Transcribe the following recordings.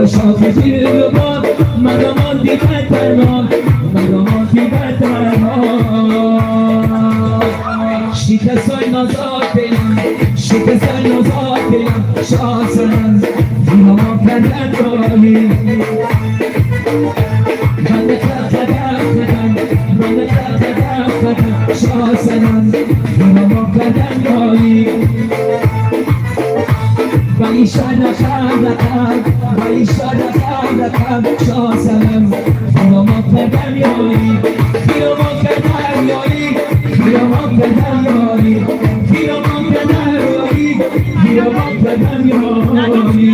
شاخ دلبا مرا ماندی تنها، مرا ماندی تنها. شکستای نازات دلم، شکستای نازات دلم، شاسنم خیرامان کردن دایی. من قدم قدم، من قدم قدم، شاسنم خیرامان کردن دایی. و ایشان رقم رقم، و ایشان رقم رقم، شاسنم خیرامان کردن یاری، خیرامان کردن یاری، خیرامان کردن یاری، خیرامان کردن یاری، خیرامان کردن یاری.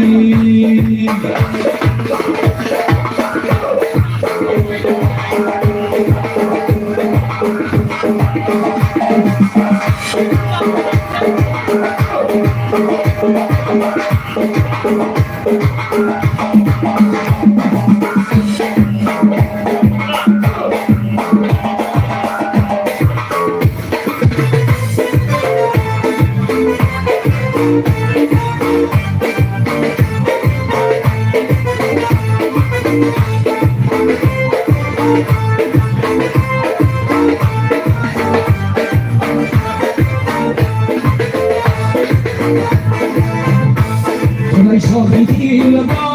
تو شاخ دلبا،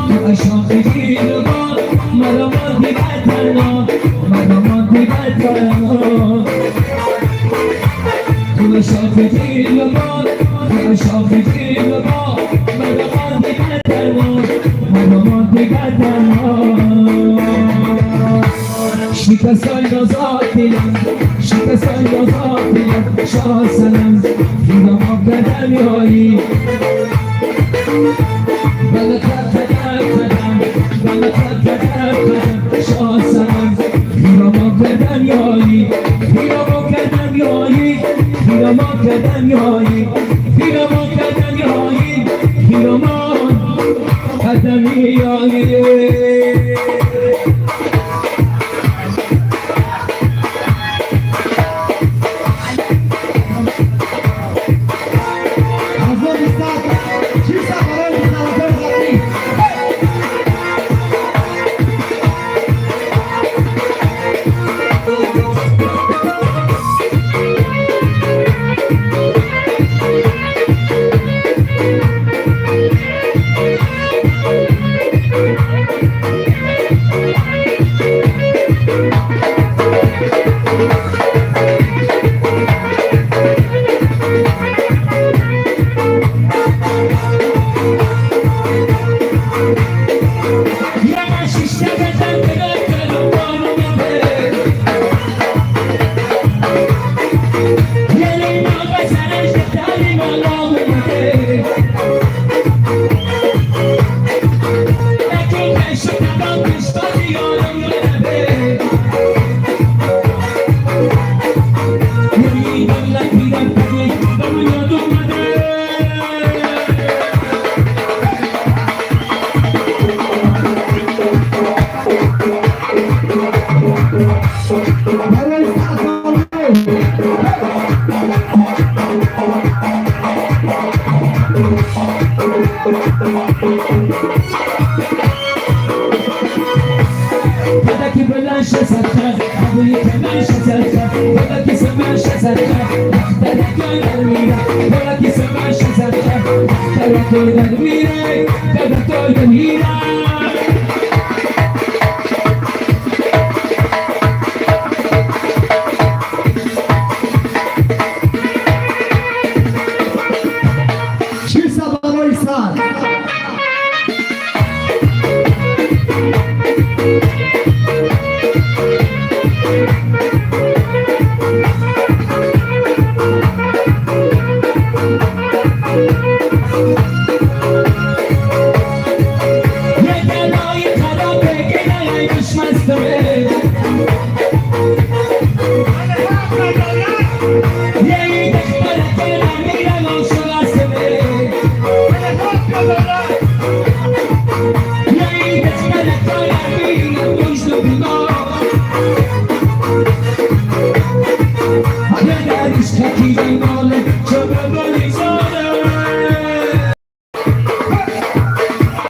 تو شاخ دلبا، مرا ماندی تنها، مرا ماندی تنها. تو شاخ دلبا، تو شاخ دلبا، مرا ماندی تنها، مرا ماندی تنها. شکستای نازات دلم، شکستای نازات دلم، شاسنم خیرامان کردم یاری. بله قدم قدم، بله قدم قدم، شاسنم خیرامان کردم یاری، خیرامان کردم یاری، خیرامان کردم یاری، خیرامان کردم یاری، خیرامان کردم یاری. 1140 барои духтаракои ғарбӣ. Барои 100 боло. Падаки баланд шасадха, абуи каман шасадха, падаки саман шасадха, ахтаракой дар мира, падаки саман шасадха, ахтаракой дар мира, падакой дар мира.